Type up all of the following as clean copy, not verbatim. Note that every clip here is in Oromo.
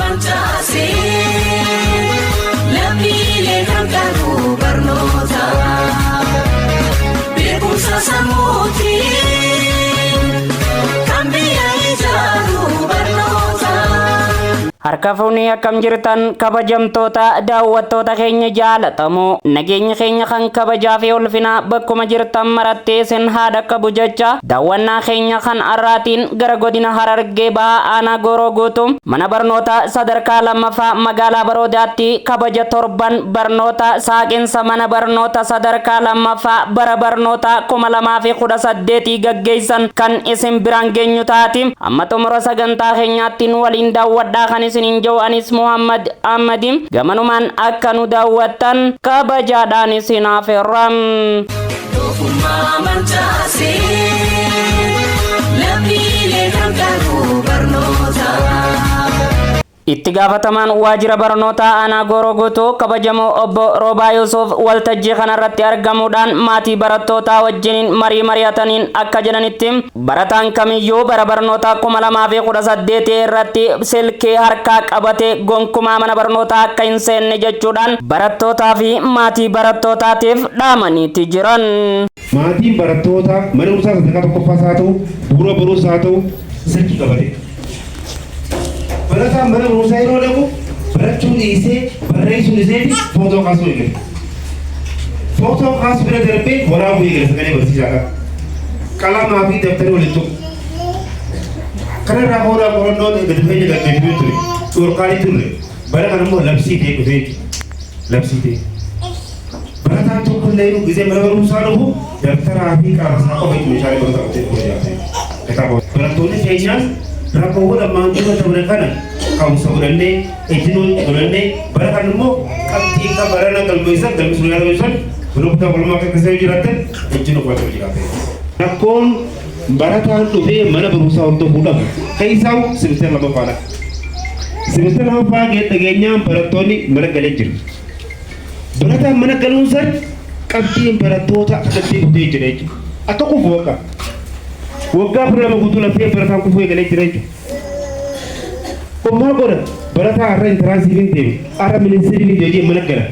mancaasee lammiilee kan qabu barnoota beekumsa sammuutiin kan biyya ijaaru barnoota. Harka fuunee, akkam jirtan kabajamtoota daawwattoota keenya jaalatamoo? Nageenya keenya kan kabajaa fi ulfinaa bakkuma jirtan marattee isin haadha qabu jecha, daawwannaa keenya kan har'aatiin gara godina Harargee Bahaa, aanaa Gooroo Guutuu, mana barnoota sadarkaa lammaffaa magaalaa Baroodaatti kabaja torban barnoota saaqinsa mana barnoota sadarkaa lammaffaa bara barnoota 2018 gaggeessan kan isin biraan geenyu taati. Amma xumura sagantaa keenyaatti nu waliin daawwadhaa kan isiniin jiru anis Muhammad Ahmadi. Gamanumaan akka nu daawwattan kabajaadhaan isin afeerra. Doofummaa mancaasee lammiilee kan qabu barnoota. Itti gaafatamaan waajjira barnootaa aanaa Gooroo Guutuu, kabajamoo obbo Roobaa Yuusuf, waltajjii kanarratti argamuudhaan maatii barattootaa wajjiniin marii mari'ataniin akka jedhanitti, barataan kamiyyuu bara barnootaa 2018 irratti silkii harkaa qabatee gonkumaa mana barnootaa akka hin seenne jechuudhaan barattootaa fi maatii barattootaatiif dhaamaniiti jiran. Maatiin barattootaa mana barumsaa sadarkaa tokkoffaas haa ta'u, bu'uura barumsaa haa ta'u, silkii qabate. Barataan mana barumsaa yeroo dhaqu barachuu dhiisee, barreessuu dhiisee footoo kaasuu eegale. Footoo kaasuu bira darbee waraabuu eegale sagalee barsiisaadha. Qalamaa fi dabtarri waliin tuqu. Kanarraa booda qorannoon gadi fageenya gaggeeffamee ture. Dhorkaanii turre. Bara kana immoo labsii ta'ee dhufee jechuudha. Labsii ta'e. Barataan tokko illee gisee mana barumsaa dhufu dabtaraa fi qalama isaa qofa itti meeshaalee barumsaa qabatee dhufuu jiraate. Kitaaba. Barattoonni keenyaas rakkoowwan ammaan dura dabre kana ka'umsa godhannee, ejjennoo godhannee, bara kana immoo qabxii akka barana galmeessan galmeessuu galmeessan bara kutaa walumaa akka keessa jiraatan ejjennoo qabachuu jiraate. Rakkoon barataan dhufee mana barumsaa hordofuu dhabu keessaa semester lammaffaadha. Semester lammaffaa dhageenyaan barattoonni mana galee jiru. Barataan mana galuun san qabxiin barattoota akkatti kutee jira jechuudha. Akka kufu bakka. Waggaa 12 guutuu lafee barataan kufuu eegalee jira jechuudha. Kun maal godha? Barataa har'a entranceiif hin deemu. Har'a ministeerri hin deemu, mana gala.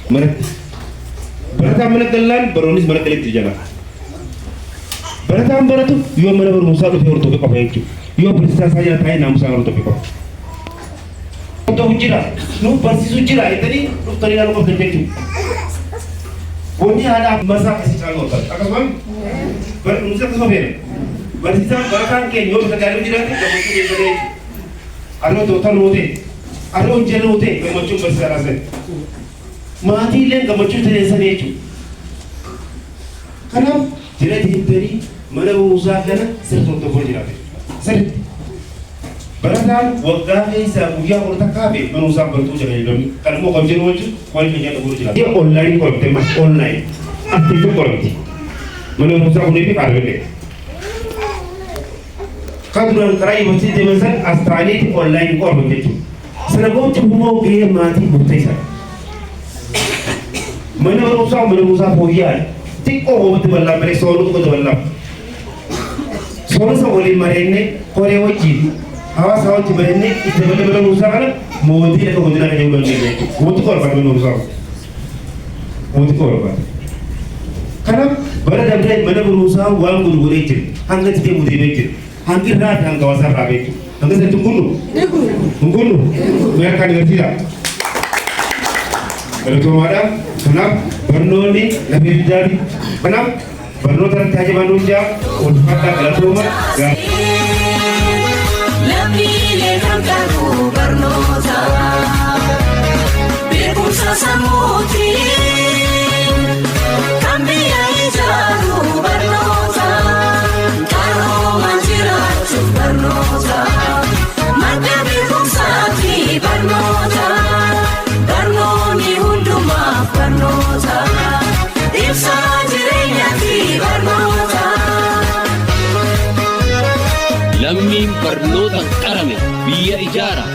Manatti. Barataan mana gallaan baroonnis mana galeetti jala. Barataan baratu yoo mana barumsaa dhufee hordofee qofa jechuudha. Yoo barsiisaa isaa jala taa'ee naamusaan hordofee qofa. Hordofu jira, nuuf barsiisu jira jettanii dhuftanii ilaaluu qabdan jechuudha. Wanni haadha masaa akkasii caaluu qabdan. Akkasuma barumsi akkasuma feena. Barsiisaan barataan keenya yoo bakka gaarii jiraate gammachuu keessanii jechuudha. Aroo dooktar nuu ta'e, aroo injinar nuu ta'e, gammachuun barsiisaa taasisan. Maatii illee gammachuu taasisan jechuudha. Kanaaf jira deemtanii mana barumsaa kana sirriitti hordofuu jiraate. Sirriitti. Barataan waggaa keessaa guyyaa 11 hafe mana barumsaa bartuu jira jedhamni. Kan immoo kan jedhu wajjin wal keenya dhufuu jira. Online qoramte mas online. Ati qoramti. Mana barumsaa kunii fi qaarbillee. Kan duraan karaa yuunivarsiitii deeman san as ta'aniiti online qoraman jechuudha. Sana gochuuf immoo gahee maatii murteessaadha. Mana barumsaa, mana barumsaa fooyya'aadha. Xiqqoo hoomatti bal'aa malee sooruu xiqqoo dabalaa. Soorasa waliin mareennee, koree wajjin, hawaasa wajjin mareennee itti dabalee mana barumsaa kana mootii akka godina kan jedhu dandeenya jechuudha. Mootii barbaada mana barumsaa. Mootii barbaada. Kanaaf bara dabree mana barumsaa waan godhu godhee jira. Hanga itti deemu deemee jira. Hangi irraa fi hanga hawaasaa irraa beeku. Hanga isatti hin kunnu? Hin kunnu? Mee harkaan agarsiisa. Galatoomaadha. Kanaaf barnoonni lafee biddaati. Kanaaf barnoota irratti haa jabaannu jaa ulfaadhaa, galatooma. Lammiilee kan qabu barnoota beekumsa sammuutiin kan biyya ijaaru barnoota, qaroomaan jiraachuuf barnoota, madda beekumsaati barnoota, barnoonni hundumaaf barnoota, ibsaa jireenyaati barnoota. Lammiin barnootaan qarame biyya ijaara.